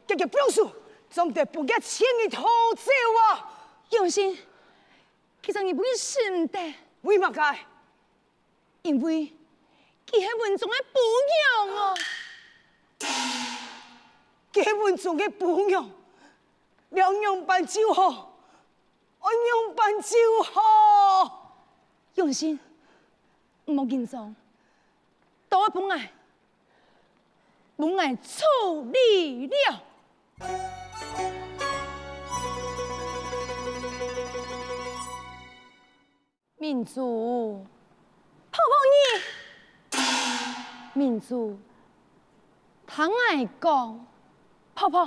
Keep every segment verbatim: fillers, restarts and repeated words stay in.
遽遽放手，總得分佢千里逃走啊！永信，其實你分佢使毋得。為麼个？因為佢係文宗个餔娘啊！佢係文宗个餔娘，了仰般就好？ 愛仰般就好？永信，毋好緊張，都愛分𠊎，分𠊎處理了。明珠，婆婆你！明珠，聽𠊎講。婆婆，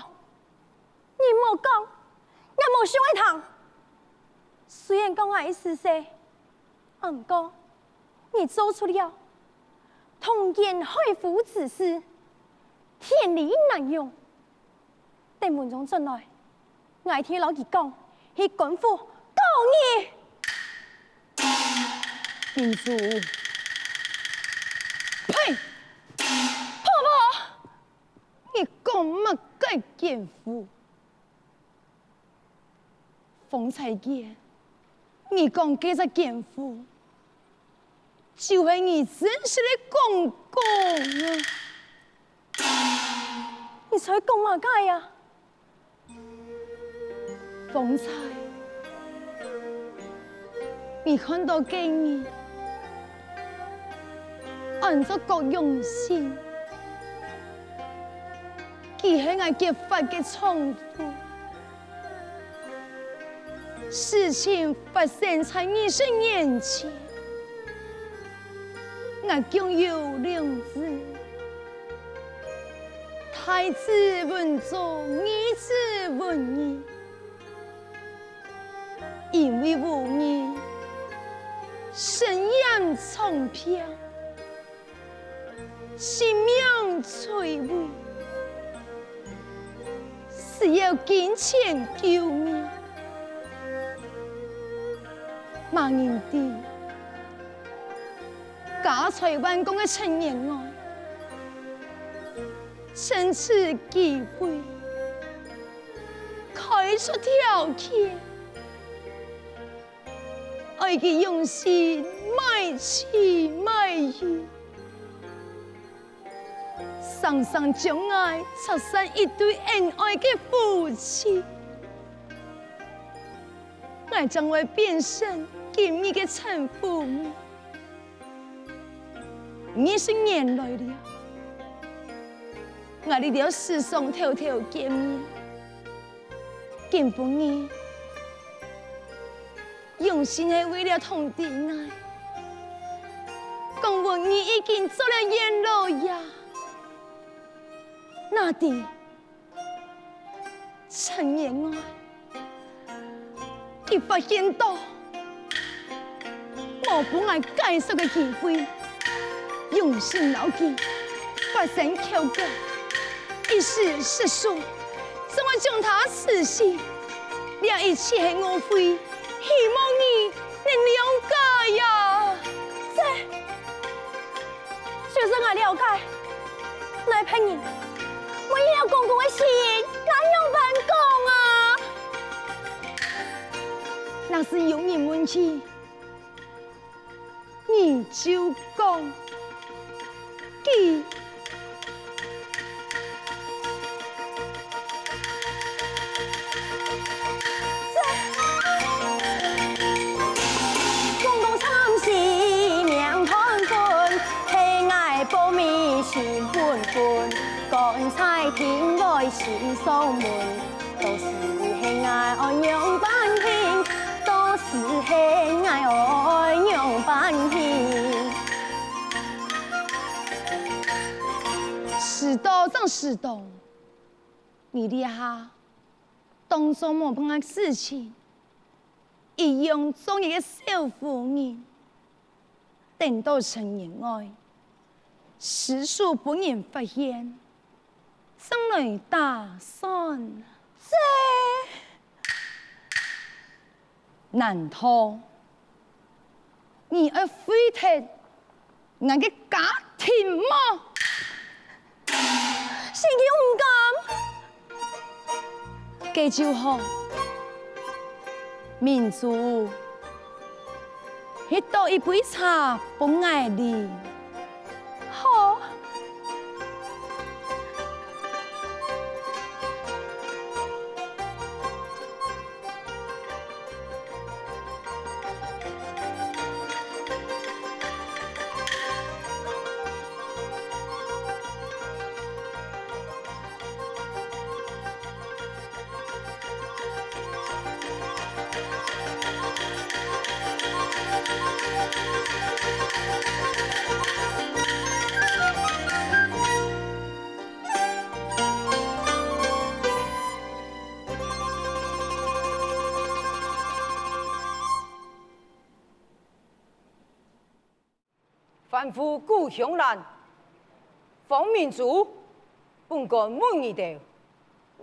你莫講，𠊎無想愛聽。雖然講𠊎一時細，毋過你做出了同顏海虎之事，天理難容。等文宗轉來，𠊎定摎佢講，去官府告你。明珠，呸！婆婆！ 你講麼个奸夫？方才間，你講該隻奸夫，就係你真實个公公啊！你在講麼个啊？ 方才，你看到个人，安到郭永信，佢係𠊎結髮个丈夫。事情發生在二十年前，𠊎共有兩子，大子文宗，二子文義。 因為無人，身染重病，性命垂危，需要金錢救命。麼人知，家財萬貫个陳員外， 趁此機會，開出條件，愛佢用心賣妻賣女，生生將𠊎拆散一對恩愛个夫妻。𠊎將會變成今日个陳富美。 二十年來了，𠊎這兜時常偷偷見面。今晡日，用心係為了通知𠊎，講文義已經做了縣老爺。哪知 陳員外，佢發現到無分𠊎解釋个機會，用心摎佢發生口角，一時失手，正會將他刺死。這一切係誤會，希望你能諒解啊！這 就算𠊎了解，哪會別人會因為公公个死，𠊎仰般講啊？若是有人問起，你就講佢。 公公慘死命斷魂，係𠊎薄命心昏昏，棺材定會心上悶，到時係𠊎愛仰般行，到時係𠊎愛仰般行。遲到正遲到， 你這下當做無麼个事情，一樣做你个小婦人，等到陳員外，失手分人發現，正來打算。這 難道你愛毀忒𠊎个家庭無？承恩毋敢！个就好。明珠，去倒一杯茶分𠊎啉。好。 凡夫古香蘭、方明珠，本官問你兜，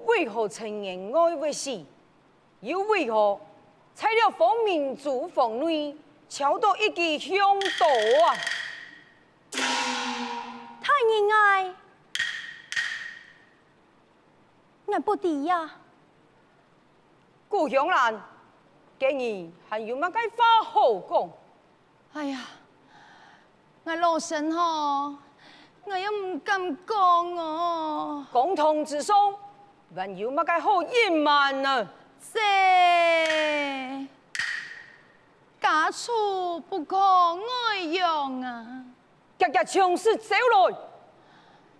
為何曾年外會死？又為何在這方明珠房內，找著一支香刀啊？大人啊，𠊎不知呀。古香蘭，該你還有麼个話好講？ 哎呀，𠊎老身吼，𠊎也毋敢講哦。公堂之上，還有麼个好隱瞞呢？這，家醜不可外揚啊。遽遽將屍招來！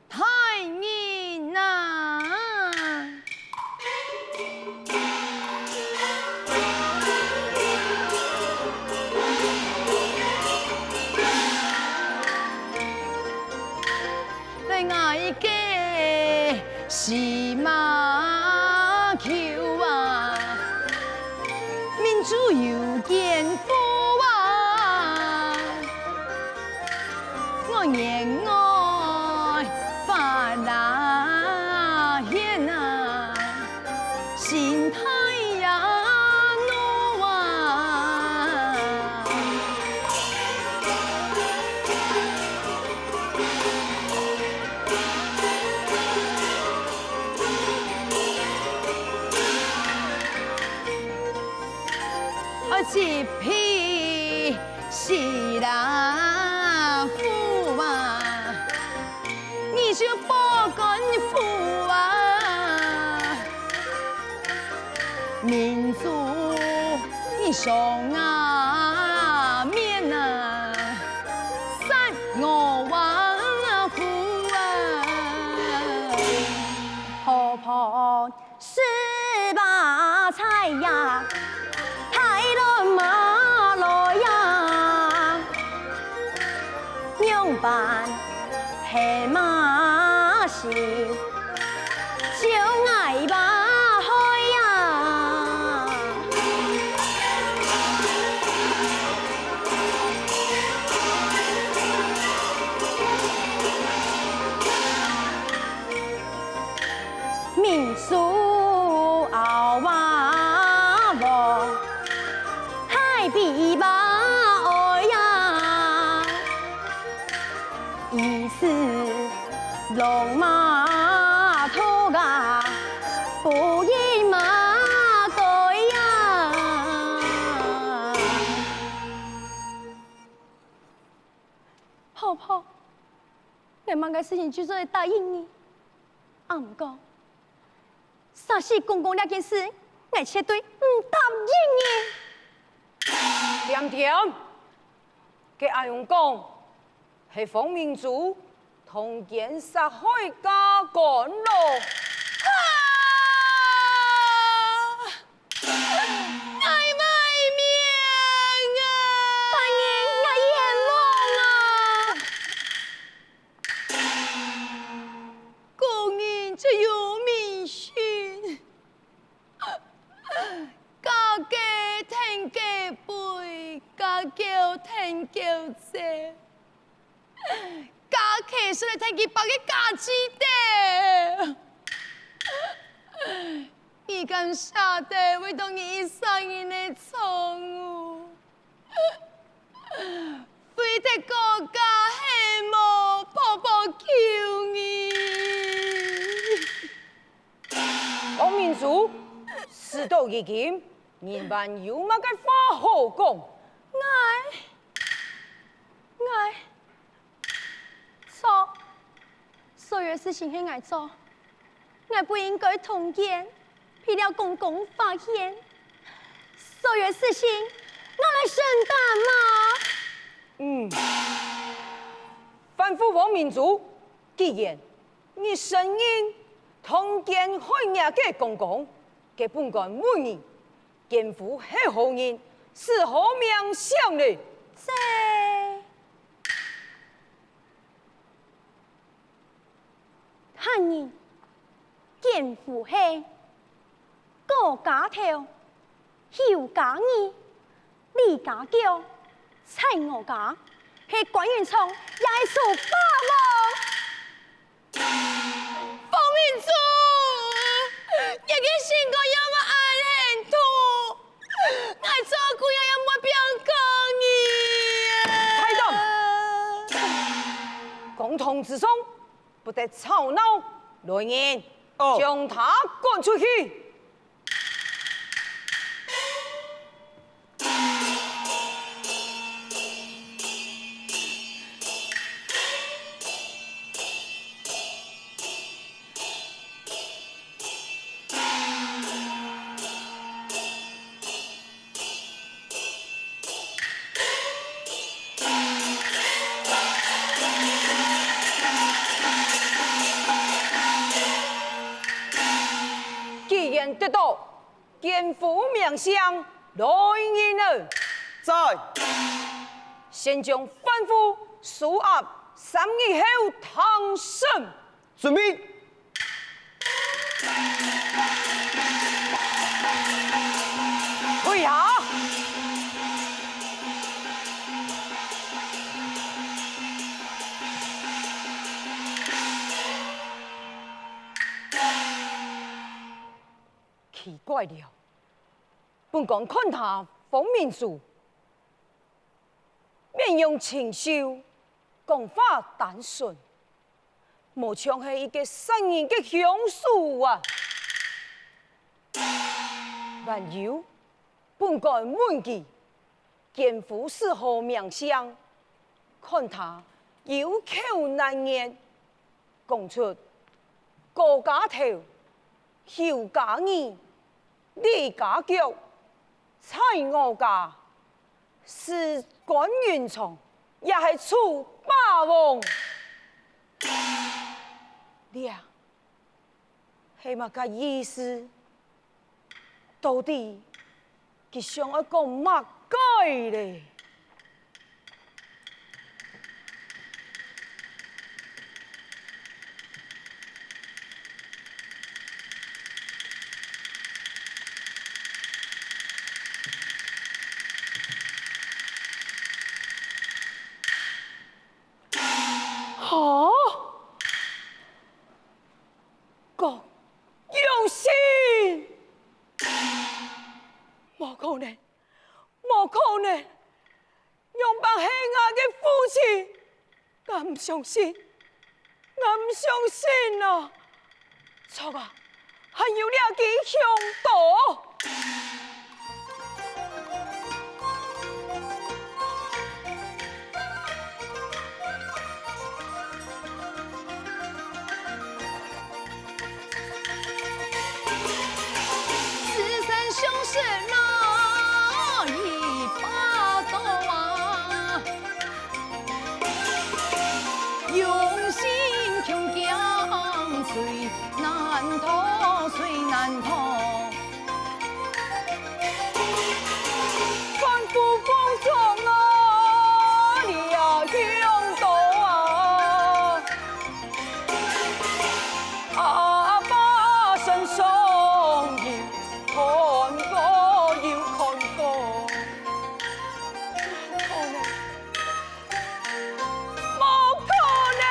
大人啊！來，𠊎一个司馬舅啊，明珠有奸夫啊！ 我言外發那言啊，心態呀怒啊！我一批 西拉夫啊，你就保官府啊，民族你上啊面啊，三我王府啊，婆婆 十八菜呀，大來嘛來呀，仰般係嘛死，將𠊎吧害呀！ 民族阿爸父，海比爸哀呀，一世龍馬頭啊，不應嘛該呀。婆婆， 𠊎麼个事情就做得答應你。啊，毋過，殺死公公這件事，𠊎絕對毋答應你。恬恬，該恁樣講，係方明珠通姦殺害家官囉。啊！ 𠊎賣命啊！大人，𠊎冤枉啊！古人就有迷信，家家跈家飛，家狗跈狗走。 家家就來跈佢爸个家己兜。你敢捨得為著你一生人个錯誤，為著國家係無？婆婆求你。 方明珠，到如今，人還有麼个話好講？𠊎，𠊎，錯，所有个事情係𠊎做，𠊎不應該通姦，被了公公發現，所有个事情，𠊎來承擔嘛。嗯，范府王明珠，既然 你承認通姦害若个公公，該本官問你，奸夫係何人，是何名相呢？這，大人，奸夫係 高家頭、邱家二、李家腳、蔡我家，係關雲長，也係蘇霸王。方明珠，你个心肝仰會恁狠毒，𠊎做鬼也毋會放過你。大膽！公堂之上， 不得吵鬧，來人，哦。將他趕出去。既然得到奸夫名相，來人啊！在。先將范府收押，三日後聽審。 遵命。退下！奇怪了，本官看他方明珠，面容清秀，講話單純， 無像係一個殺人个兇手啊！還有，本官問佢，奸夫是何名相，看他有口難言，講出高家頭、邱家二、 李家腳、蔡我家，是關雲長，也係蘇霸王。這係麼个意思？到底佢想愛講麼个咧？ 哈？郭永新！無可能，無可能！ 仰般係𠊎个父親？𠊎毋相信，𠊎毋相信啊！著啊，還有這支香刀！ 此山相識哪一把刀啊？用心強強誰難逃，誰難逃。 萬夫放縱啊，你啊，強盜啊！阿爸身上有看過，有看過。無可能！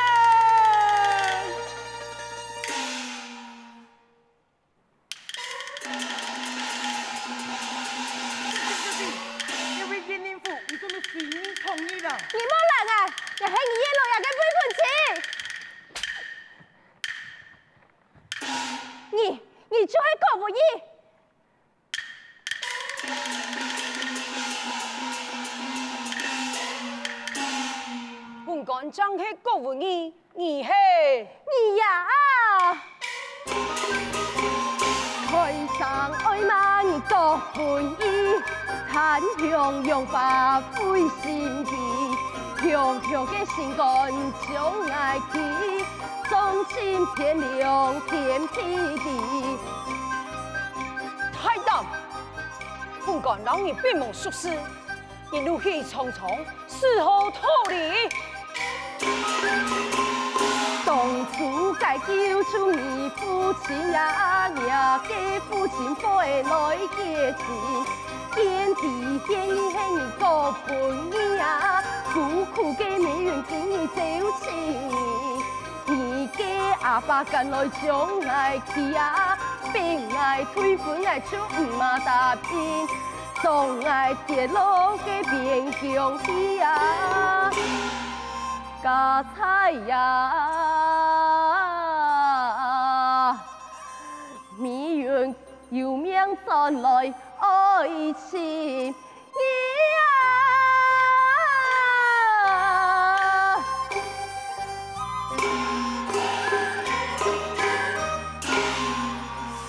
你為人民服務，你做得隨意創意啦！你莫亂啊！這係你爺老爺个遺品。你，你就係郭無義！本官正係郭文義，你係？你呀啊！ 大膽！本官摎你並無熟識，一路去匆匆， 如何道理？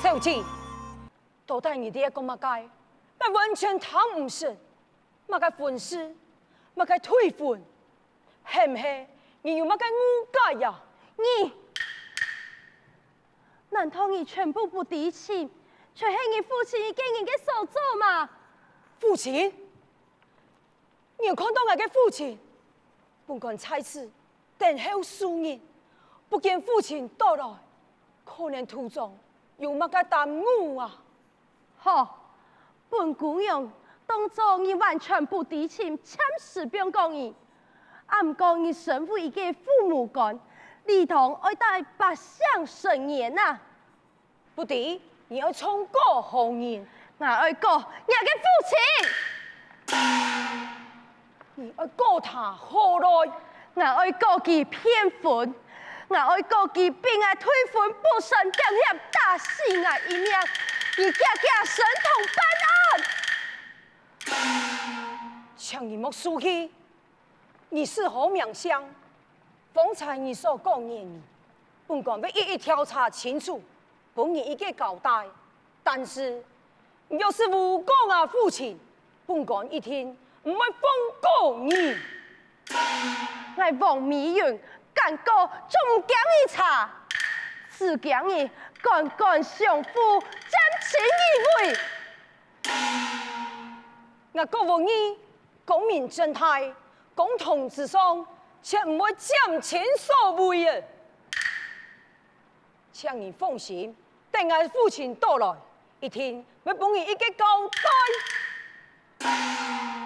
小姐，到底你在講麼个？𠊎完全聽毋識。麼个婚事？麼个退婚？係毋係你有麼个誤解呀？你，難道你全部不知情，全係你父親一個人个所做嗎？父親？ 你有看到𠊎个父親？本官在此等候數日，不見父親到來，可能途中有麼个耽誤啊！好，本姑娘當作你完全不知情，暫時放過你。啊毋過你身為一個父母官，理當愛戴百姓伸冤啊！ 不知你愛唱告何人？𠊎愛告若个父親！你愛告他何來？𠊎愛告佢騙婚！𠊎愛告佢逼𠊎退婚，保全長協，打死𠊎一命！你遽遽升堂辦案！請你莫受氣！ 你是何名姓？方才你所講言語，本官會一一調查清楚，分你一個交代。但是，你若是誣告吾父親，本官一定毋會放過你。𠊎王美雲，敢告就毋驚你查，只驚你官官相護，佔盡義位。 𠊎郭文義光明正大，公堂之上，絕毋會佔盡所位个。請你放心，等𠊎父親到來，一定會分你一個交代。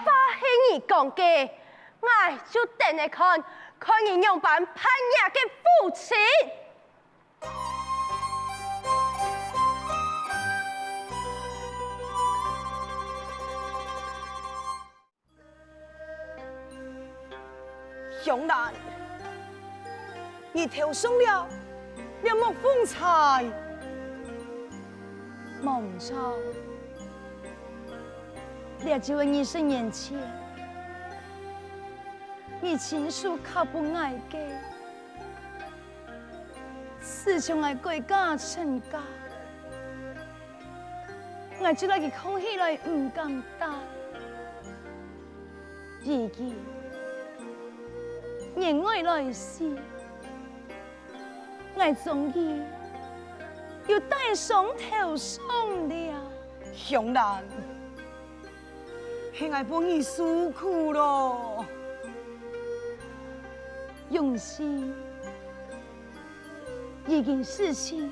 話係你講个，𠊎就等來看，看你仰般辦若个父親！ 香蘭，你偷送了這木鳳釵。無毋著，這就係二十年前，你親手刻分𠊎个。 自從𠊎改嫁成家，𠊎就摎佢囥起來毋敢戴。如今，年外來世，𠊎終於又戴上頭上了。香蘭， 係𠊎分你受苦囉。榮興，如今事情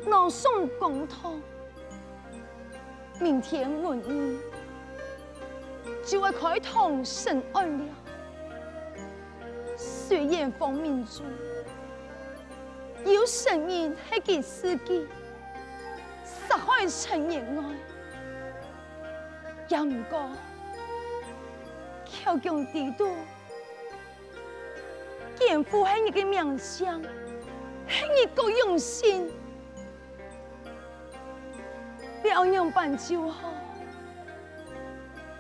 鬧上公堂，明天文義就愛開堂審案了。雖然方明珠有承認係佢自己殺害陳員外， 也毋過，口中知肚，奸夫係你个名聲，係你个榮興。這愛仰般就好？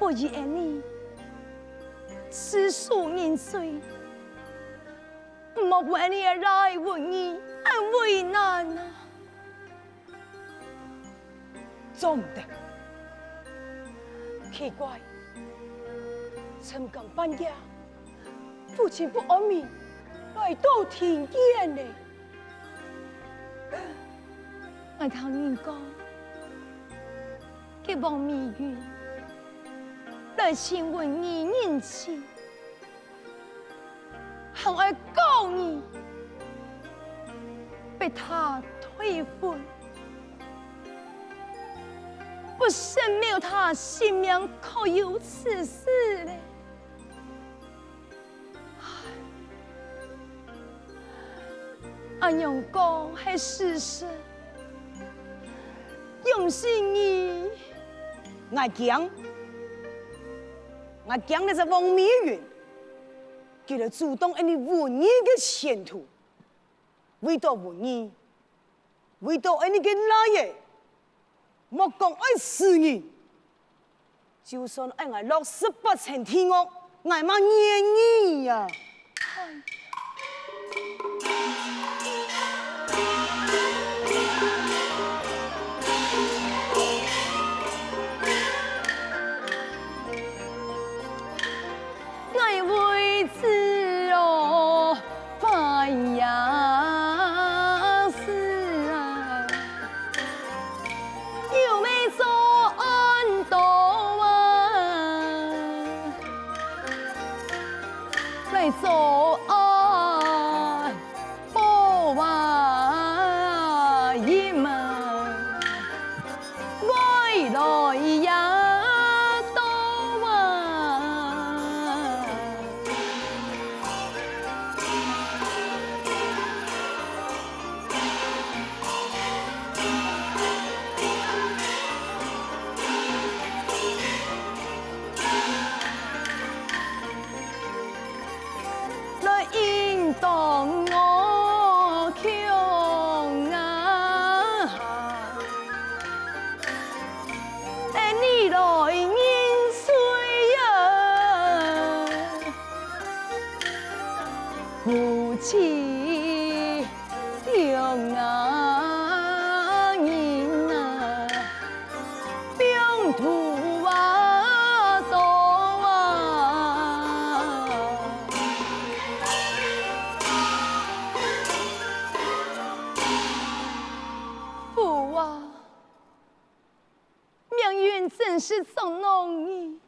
不如俺俚自首認罪，莫分俺俚个倈仔文義恁為難啊！做毋得！奇怪，深更半夜，婦人不安眠，來到庭院呢？ 𠊎聽人講，該王美雲來尋文義認親，還愛告你，逼他退婚，不慎沒有他性命，可有此事咧？ 恁樣講係事實，仰使你？𠊎驚，𠊎驚這隻王美雲，佢來阻擋俺俚文義个前途。為著文義，為著俺俚个倈仔，莫講愛死人， 就算愛𠊎落十八層地獄，𠊎乜願意啊！𠊎為子哦， 發呀誓啊，有命做安到啊，來做安保啊，一門。 外來也到啊。來應當我窮啊，恁呢來認罪啊，夫妻 兩啊人啊，病肚啊到啊。父啊，命運真係捉弄你。